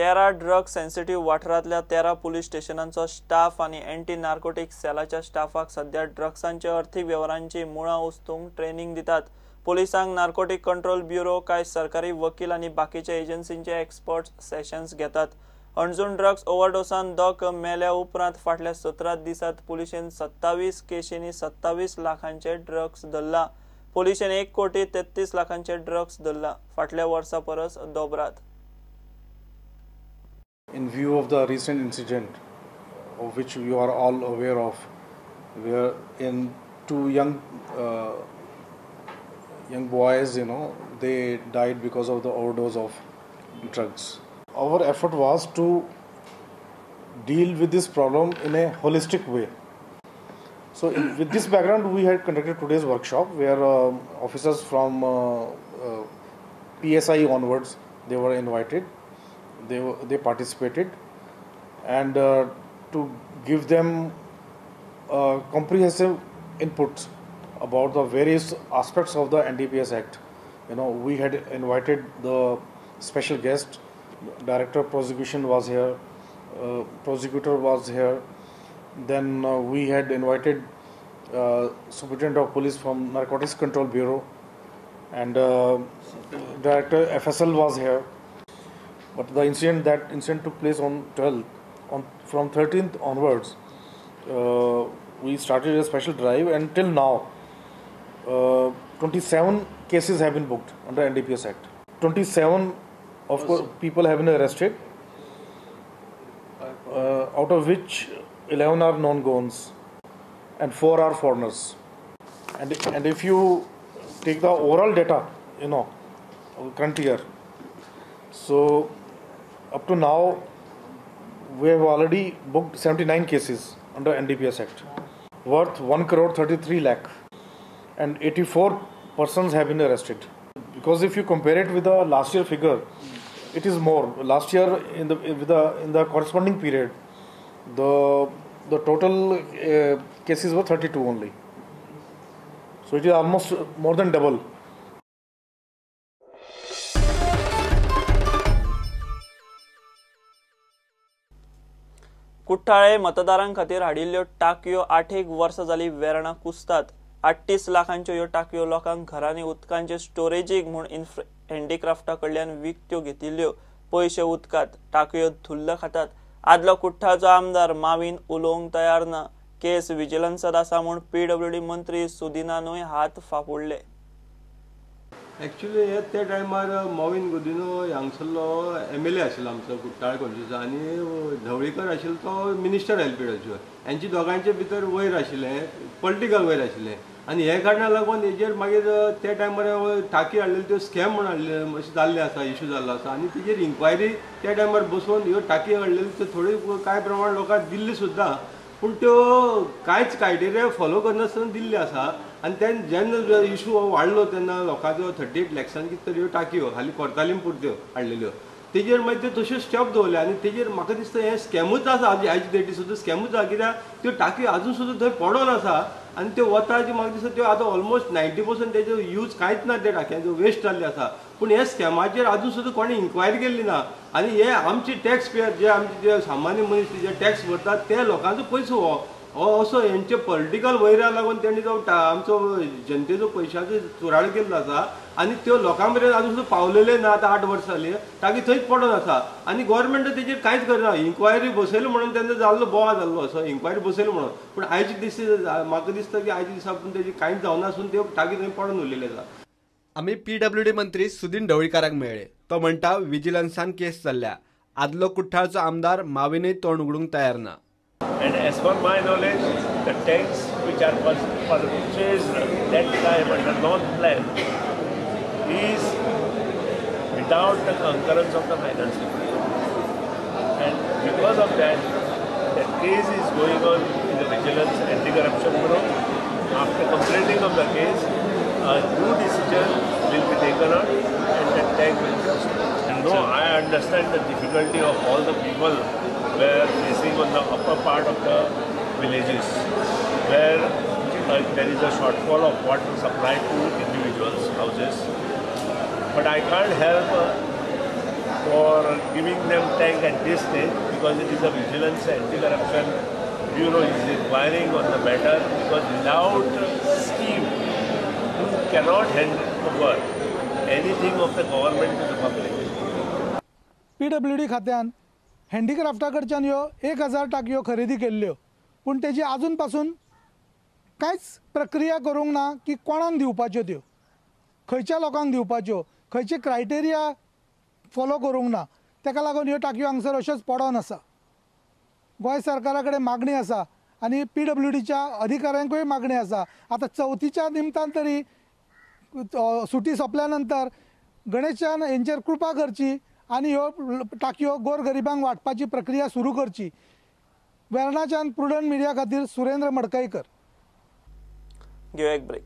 13 drug sensitive वाठारांतल्या 13 police स्टेशनांचो staff आनी anti narcotic सेलाच्या स्टाफाक सध्या ड्रग्सांच्या अर्थीक वेव्हारांची मुळां उस्तूंक ट्रेनिंग दितात। पोलिसांक नार्कोटिक कंट्रोल ब्युरो, कांय सरकारी वकील आनी बाकीच्या एजन्सींचे एक्सपर्ट्स सेशन्स घेतात। अंजुण ड्रग्स ओव्हरडोसान दोग मेल्या उपरांत फाटल्या 17 दिसांत पुलिशेन 27 केशींनी 27 लाखांचे ड्रग्स धरला। पुलिशेन 1 कोटी 33 लाखांचे ड्रग्स धरला, फाटल्या वर्सा परस दोबरात। In view of the recent incident of which you are all aware of, where in two young boys, you know, they died because of the overdose of drugs. Our effort was to deal with this problem in a holistic way. So with this background, we had conducted today's workshop where officers from PSI onwards, they were invited. They participated, and to give them comprehensive input about the various aspects of the NDPS Act. You know, we had invited the special guest, Director of Prosecution was here, prosecutor was here. Then we had invited Superintendent of Police from Narcotics Control Bureau, and Director FSL was here. But the incident took place on 12th, from 13th onwards, we started a special drive, and till now, 27 cases have been booked under NDPS Act. 27 of course people have been arrested, out of which 11 are non-Goans and 4 are foreigners. And if you take the overall data, you know, current year, so up to now we have already booked 79 cases under NDPS Act worth 1 crore 33 lakh, and 84 persons have been arrested. Because if you compare it with the last year figure, it is more. Last year in the corresponding period, the total cases were 32 only. So it is almost more than double. Kuthale मतदारां खातीर हाडिल्ल्यो टाकयो 8 वर्सां जाली वेर्णा कुसतात। 38 लाखांच्यो ह्यो टाकयो लोकांक घरांनी उदकांचे स्टोरेजीक म्हूण हँडीक्राफ्टा कडल्यान विकत्यो घेतिल्ल्यो। पयशे उदकांत, टाकयो धुल्ल खातात। आदलो कुठ्ठाळचो आमदार मावीन उलोवंक तयार ना। केस विजिलन्सांत आसा म्हूण पीडब्ल्यूडी मंत्री सुदिनानूय हात फाफुडले। एक्चुअली हे त्या टायमार मॉविन गुदिन्हो हांगसरलो एम एल ए आशिल्लो आमचो कुट्टाळ कॉन्स्टिट्युएन्सी, आनी ढवळीकर आशिल्लो तो मिनिस्टर एल पी डब्ल्यू। हेंचे दोगांचे भितर वयर आशिल्लें, पॉलिटिकल वयर आशिल्लें, आनी हे कारणाक लागून हेजेर मागीर त्या टायमार टाकी हाडलेली त्यो स्कॅम म्हूण हाडले अशें जाल्लें आसा, इशू जाल्लो आसा, आनी तेजेर इन्क्वायरी त्या टायमार बसोवन ह्यो टाकी हाडलेल्यो त्यो थोडी कांय प्रमाण लोकांक दिल्ली सुद्दां, पूण त्यो कांयच क्रायटेरिया फॉलो करनासतना दिल्ली आसा. आनी तेन्ना जेन्ना इशू वाडलो तेन्ना लोकांच्यो 38 लॅक्सान कितें तरी ह्यो टाकयो हालीं कोर्तालीम पुरत्यो हाडलेल्यो, तेजेर मागीर त्यो तश्यो स्टेप दवरल्यो. आनी तेजेर म्हाका दिसता हें स्कॅमूच आसा, आयची डेटी सुद्दां स्कॅमूच आसा, कित्याक त्यो टाकयो आजून सुद्दां थंय पडोन आसा आनी त्यो वताच्यो म्हाका दिसता त्यो आतां ऑलमोस्ट 90% तेजो यूज कांयच ना, त्या टाकयांचो वेस्ट जाल्ले आसा. पूण हे स्कॅमाचेर आजून सुद्दां कोणें इन्क्वायरी केल्ली ना. आनी हे आमचे टॅक्स पेयर जे आमचे जे सामान्य मनीस जे टॅक्स भरतात ते लोकांचो पयसो हो असो हेंचे पॉलिटिकल वैरा लागून तेणी जो आमचो जनतेचो पयशाचो चुराळ केल्लो आसा आनी त्यो लोकां मेरेन आजून सुद्दां पावलेले ना. आतां 8 वर्सां जाली टाकी थंयच पडोन आसा आनी गोवोरमेंट तेजेर कांयच करना. इन्क्वायरी बसयली म्हणून तेन्ना जाल्लो बोवा जाल्लो असो इन्क्वायरी बसयली म्हणून, पूण आयचे दीस म्हाका दिसता की आयच्या दिसा पूण तेजी कांयच जावनासून त्यो टाकी थंय पडोन उरलेले आसा. आमी पीडब्ल्यूडी मंत्री सुदीन ढवळीकाराक मेळ्ळे. तो म्हणटा विजिलन्सान केस चल्ल्या, आदलो कुठ्ठाळचो आमदार माविनूय तोंड उगडूंक तयार ना. And as per my knowledge, the tanks which are purchased that time under North Plan is without the concurrence of the finance department. And because of that, that case is going on in the Vigilance Anti-Corruption Bureau. After completing of the case, a new decision will be taken on and that tank will be restored. And no, I understand the difficulty of all the people were facing on the upper part of the villages, where there is a shortfall of water supply to individuals' houses. But I can't help for giving them tank at this stage, because it is a vigilance anti-corruption bureau is inquiring on the matter, because without scheme you cannot hand over anything of the government to the public. PWD खात्यान हँडीक्राफ्टा कडच्यान ह्यो 1000 टाकयो खरेदी केल्ल्यो, पूण तेजी आजून पासून कांयच प्रक्रिया करूंक ना की कोणाक दिवपाच्यो त्यो, खंयच्या लोकांक दिवपाच्यो, खंयचे क्रायटेरिया फॉलो करूंक ना. ताका लागून ह्यो टाकयो हांगसर अश्योच पडोन आसा. गोंय सरकारा कडेन मागणी आसा आनी पीडब्ल्यूडीच्या अधिकाऱ्यांकूय मागणी आसा, आतां चवथीच्या निमतान तरी सुटी सोंपल्या नंतर गणेशान हेंचेर कृपा करची आनी ह्यो टाकयो गोरगरिबांक वांटपाची प्रक्रिया सुरू करची. वेर्णाच्यान प्रुडंट मिडिया खातीर सुरेंद्र मडकईकर. घेवया एक ब्रेक.